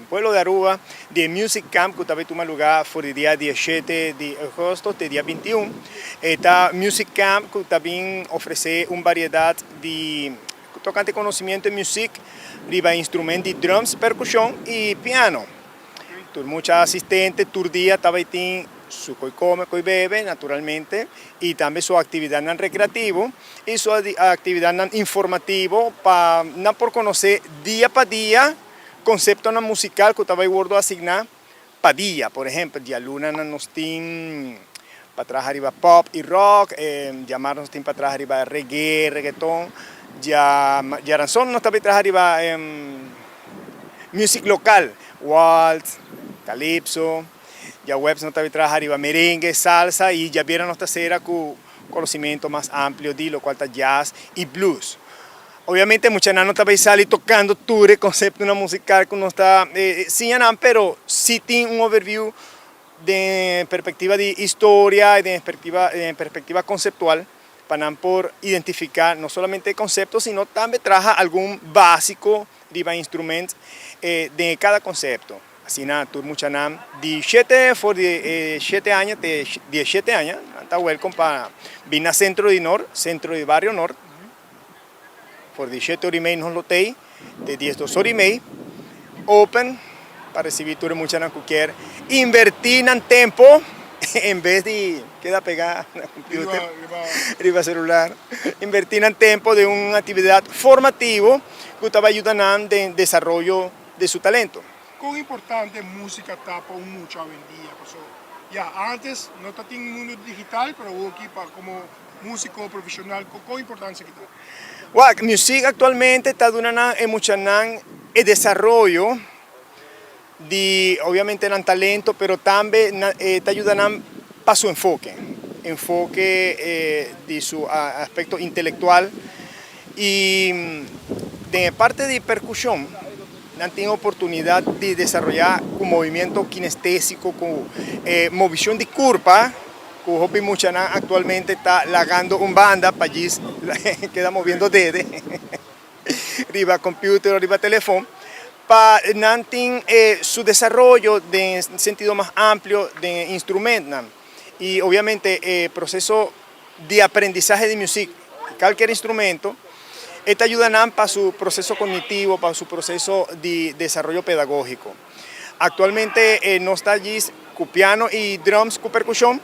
Pueblo di Aruba di Music Camp cu tambe tuma lugar for di dia 17 di agosto te dia 21. E Music Camp cu tambe ofrece un variedad di tocante conocimento di musica, riba instrumento di drums, percusion y piano. Tur mucha asistente, tur dia tambe tin su co'i come, co'i bebe, naturalmente, y tambe su actividad recreativo y su actividad informativo pa nan por conoce dia pa dia concepto musical cu tambe wordo asigna pa dia. Por ehempel, dialuna nos tin pa traha riba pop y rock, diamars nos tin pa traha riba reggae, reggaeton, diaranson nos tambe traha riba music local, waltz, calypso, diahuebs nos tambe traha riba merengue, salsa y diabierna nos ta cera cu conocimento mas amplio di locual ta jazz y blues. Obviamente, mucha no ta sali tocando tur concepto musical cu nos ta siñando, pero si tin un overview di perspectiva di historia y di perspectiva conceptual pa por identifica no solamente concepto, sino tambe traha algun basico di instrumento di cada concepto. Asina, tur muchanan di 7 for di 7 aña te 17 aña ta welcome pa bin na Centro di Noord, Centro di Bario Noord. For di 7 or y mey nos lo tey, te 10 or y mey, open pa recibi tur muchanan cu kier inverti nan tempo en bes di keda pega na computer, riba celular, inverti nan tempo den un actividad formativo cu ta yuda den desaroyo di su talento. Con importante musica ta pa un mucha hoy en dia? So, ya, antes no tabatin mundo digital, pero aki pa como musico profesional, con importancia cu ta? Well, musica actualmente ta dunando mucho e desaroyo di, obviamente, un talento, pero tambe ta yudando pa su enfoke, enfoke di su aspecto intelectual y di parti di percusion, nan tin oportunidad di desaroya un movimento kinestesico, cu movecion di curpa, cu hopi muchanan actualmente ta lagando un banda pa keda moviendo dede, riba computer, riba telefon, pa nan tin su desaroyo den sentido mas amplio di instrumento. Y obviamente e proceso di aprendizaje di musica, cualkier instrumento, ta yuda pa su proceso cognitivo, pa su proceso di desaroyo pedagogico. Actualmente nos ta allí cu piano y drums cu percusion,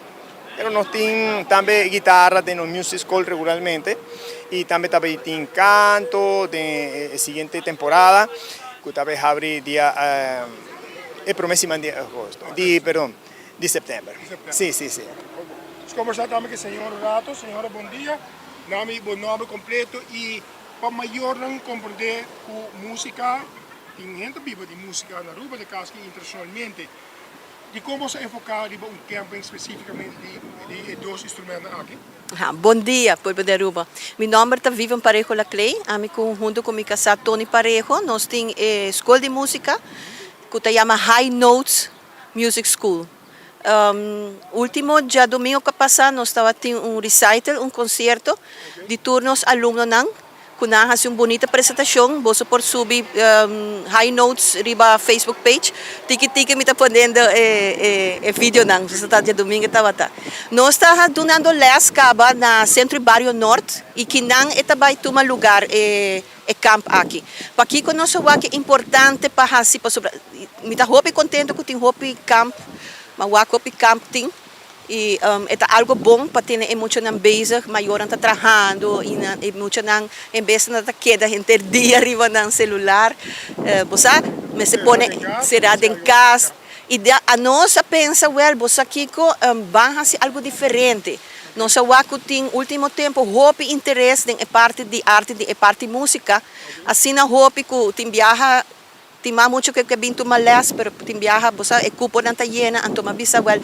pero nos tin tambe guitarra den music school regularmente y tambe tin canto di siguiente temporada, cu tambe habri dia e prome siman di agosto, di, perdon, di september. Si. Nos combersa tambe cu señor Rato. Señora, bon dia. Nomber, bon nomber completo y pa mayor nan comprende cu musica, tin hende biba di musica na Aruba, di caso internacionalmente. Di con bo a enfoca riba un camping specificamente di dos instrumento aki? Ah, bon dia, pueblo di Aruba. Mi nomber ta Vivian Parejo Laclay. Ami hunto cu mi casa Tony Parejo, nos tin scol di musica cu ta yama High Notes Music School. Ultimo diadomingo cu a pasa, nos tabatin un recital, un concierto di tur nos alumnonan, cu nan a haci un bunita presentacion. Bo por subi High Notes riba Facebook page. Tiki tiki mi ta poniendo e video nan. Bo ta diadomingo tabata. Nos ta dunando les caba na Centro Bario Noord y akinan e ta bay tuma lugar e camp aki. Pakico nos a wak importante pa hasi pa sobra mi ta hopi contento cu tin hopi camp, m'a wak hopi camp tin y e ta algo bon pa tene e muchanan bezig, mayornan ta trahando y e muchanan en bes ta keda henter dia riba nan celular. Bo mester pone sera den cas y nos a pensa, well, bo kico, ban hasi algo diferente. Nos a wak tin ultimo tempo hopi interes den parti di arte, di parti musica. Asina hopi cu tin biaha tin mas mucho cu bin tuma les, pero tin biaha bo e cupo nan ta yena, anto m'a bisa, well,